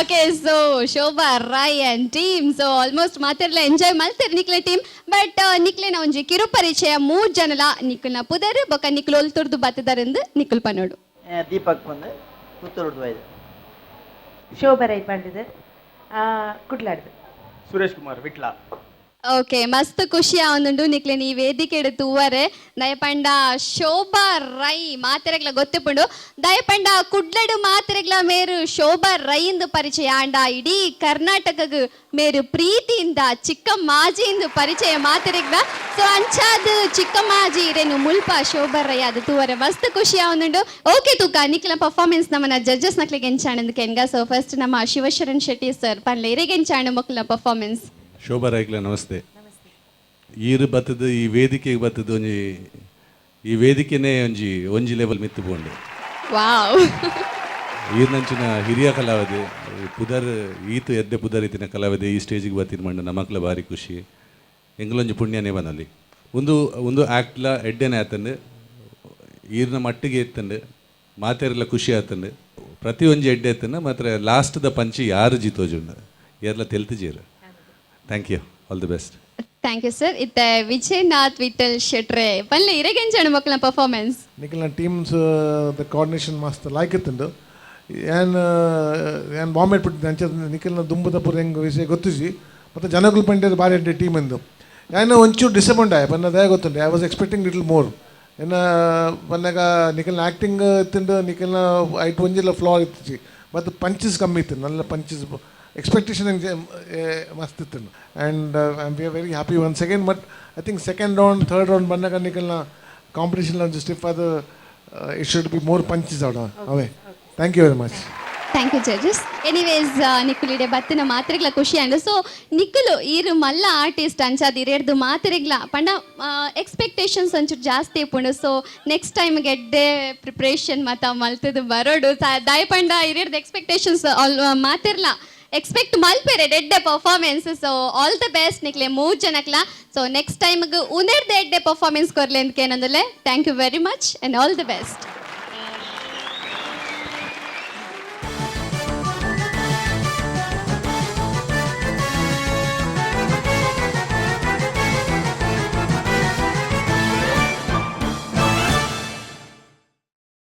Okay, so Shobha Rai and team. So almost ಮಾತೆರ್ಲ enjoy ಮಲ್ತೆರ್ ನಿಕ್ಲೆ team. But ನಿಕ್ಲೆನ ಒಂಜಿ ಕಿರು ಪರಿಚಯ, ಮೂರ್ ಜನಲ ನಿಕ್ಕುಲ್ನ ಪುದರ್ ಬೊಕ ನಿಕ್ಲು ಒಲ್ತುರ್ದು ಬತ್ತದರೆಂದು ನಿಕ್ಕುಲ್ ಪನೋಡು. ದೀಪಕ್ ಬಂದು ಪುತ್ತೂರು ವೈದ್. ಶೋಭರೈ ಪಂಡಿದ್, ಕುಡ್ಲಾಡ್ದು. ಸುರೇಶ್ ಕುಮಾರ್, ವಿಟ್ಲ. ಓಕೆ, ಮಸ್ತ್ ಖುಷಿ ಆವೊಂದುಂಡು ನಿಕ್ಲೆನ ಈ ವೇದಿಕೆಡ್ ತೂವರೆ. ದಯಪಂಡ ಶೋಭಾ ರೈ ಮಾತೆರೆಗ್ಲ ಗೊತ್ತಿಪುಂಡು. ದಯಪಂಡ ಕುಡ್ಲಡು ಮಾತೆರೆಗ್ಲ ಮೇರು ಶೋಭಾ ರೈ ಇಂದು ಪರಿಚಯ ಆಂಡ, ಇಡೀ ಕರ್ನಾಟಕಗ್ ಮೇರು ಪ್ರೀತಿಯಿಂದ ಚಿಕ್ಕ ಮಾಜಿ ಇಂದು ಪರಿಚಯ ಮಾತೆರೆಗ್ಲ. ಸೊ ಅಂಚಾದ್ ಚಿಕ್ಕ ಮಾಜಿ ಇರೇನು ಮುಲ್ಪ ಶೋಭಾ ರೈ ಅದು ತೂವರೆ ಮಸ್ತ್ ಖುಷಿ ಆವೊಂದುಂಡು. ಓಕೆ, ತೂಕ ನಿಕ್ಲ ಪರ್ಫಾರ್ಮೆನ್ಸ್ ನಮ್ಮನ ಜಡ್ಜಸ್ ನಕ್ಲೆಗ್ ಎಂಚಾಣಂದ್ ಕೆನ್ಗ. ಸೊ ಫಸ್ಟ್ ನಮ್ಮ ಶಿವಶರಣ್ ಶೆಟ್ಟಿ ಸರ್, ಪನ್ಲೆ ಇರೆಗ್ ಎಂಚಾಣು ಮೊಕ್ಲ ಪರ್ಫಾರ್ಮೆನ್ಸ್? ಶೋಭಾ ರೈಕ್ಲ ನಮಸ್ತೆ. ಈರು ಬತ್ತದ ಈ ವೇದಿಕೆಗೆ ಬತ್ತದ ಒಂಜಿ ಈ ವೇದಿಕೆನೇ ಒಂಜಿ ಒಂಜಿ ಲೆವೆಲ್ ಮಿತ್ತು ಪೋಂಡು. ವಾವ್. ಈರ್ನಂಚಿನ ಹಿರಿಯ ಕಲಾವಿದೆ, ಪುದರ್ ಈತ ಎದ್ದೆ ಪುದರ್ ಇತ್ತಿನ ಕಲಾವಿದೆ ಈ ಸ್ಟೇಜಿಗೆ ಬತ್ತಿನ ಮಂಡ ನಮಕ್ಲ ಭಾರಿ ಖುಷಿ, ಎಂಗ್ಲೊಂಜಿ ಪುಣ್ಯನೇ ಬನಲ್ಲಿ. ಒಂದು ಒಂದು ಆ್ಯಕ್ಟ್ಲ ಎಡ್ಡೆನೆ ಆತಂಡು, ಈರ್ನ ಮಟ್ಟಿಗೆ ಎತ್ತಂಡು, ಮಾತೆರೆಲ್ಲ ಖುಷಿ ಆತಂಡು. ಪ್ರತಿ ಒಂಜಿ ಎಡ್ಡೆ ಎತ್ತಂಡು, ಮಾತ್ರ ಲಾಸ್ಟ್ದ ಪಂಚಿ ಯಾರು ಜಿತೋಜುಂಡು ಏರ್ಲ ತೆಲ್ತಿಜೇರು. Thank you, all the best. Thank you sir. ಇತ್ತೆ ವಿಜಯನಾಥ್ ವಿಠಲ್ ಶೆಟ್ರೆ, ಪನ್ಲೆ ಇರೆಗೆಂಚಣ ಮಕ್ಕಳ ಪರ್ಫಾರ್ಮೆನ್ಸ್? ನಿಖಲ್ನ ಟೀಮ್ಸ್ ದ ಕೋಆರ್ಡಿನೇಷನ್ ಮಸ್ತ್ ಲಾಯ್ಕ್ ಇತ್ತುಂಡು. ಯಾನ್ ಯಾನ್ ಬಾಂಬೆ ಪುಟ್ಟಿದ್ದೆ. ಅಂಚ ನಿಖಲ್ನ ದುಂಬುದ ಪೂರ ಹೆಂಗೆ ವಿಷಯ ಗೊತ್ತಿಜಿ. ಮತ್ತು ಜನಗಳು ಪಂಡ್ಯದ ಬಾರಿ ಎಡ್ಡೆ ಟೀಮ್ ಎಂದು. ಯಾನ್ ಒಂಚೂರು ಡಿಸಪಾಯಿಂಟ್ ಆಯ ಪನ್ನ ದಯ ಗೊತ್ತುಂಡು. I was expecting little more. ಎನ್ನ ಪನ್ನಾಗ ನಿಖಲ್ನ ಆ್ಯಕ್ಟಿಂಗ್ ಇತ್ತುಂಡು, ನಿಖಲ್ನ ಐಟ್ ಒಂಜಿಲ್ಲ ಫ್ಲಾ ಇತ್ತಿಜಿ ಮತ್ತು ಪಂಚಸ್ ಕಮ್ಮಿ ಇತ್ತು. നല്ല ಪಂಚಸ್ ಎಕ್ಸ್ಪೆಕ್ಟೇಷನ್ ಮಸ್ತ್ ಇತ್ತು. And we are very happy once again, but I think second round, third round ಬಂದಾಗ ನಿಖಲ್ನ ಕಾಂಪಿಟೇಷನ್ ಒಂದು ಸ್ಟಿಫ್ ಅದು. It should be more punches out away. Thank you very much. Thank you judges. Anyways, ನಿಕ್ಕುಲಿಡೆ ಬತ್ತಿನ ಮಾತ್ರೆಗ್ಲ ಖುಷಿ and. So ನಿಕ್ಕುಲು ಈರು ಮಲ್ಲ artist, ಅಂಚಾದ್ ಇರೇರ್ದು ಮಾತ್ರೆಗ್ಲ ಪಂಡ expectations ಒಂಚೂರು ಜಾಸ್ತಿ ಇಪ್ಪುಂಡು. ಸೊ ನೆಕ್ಸ್ಟ್ ಟೈಮ್ ಗೆಡ್ಡೆ ಪ್ರಿಪ್ರೇಷನ್ ಮತ ಮಲ್ತದು ಬರೋಡು. ದಾಯ ಪಂಡ ಇರೇರ್ದು ಎಕ್ಸ್ಪೆಕ್ಟೇಷನ್ಸ್ ಆಲ್ ಮಾತಿರ್ಲ ಎಕ್ಸ್ಪೆಕ್ಟ್ ಮಲ್ಪೆರೆ ಎಡ್ಡೆ performance. So all the best ನಿಕ್ಲೆ ಮೂರು ಜನಕ್ಲ. ಸೊ ನೆಕ್ಸ್ಟ್ ಟೈಮ್ಗೆ ಉನೇರ್ದ ಎಡ್ಡೆ ಪರ್ಫಾರ್ಮೆನ್ಸ್ ಕೊರ್ಲೆ ಅಂತ ಏನಂದ್ರೆ. Thank you very much and all the best.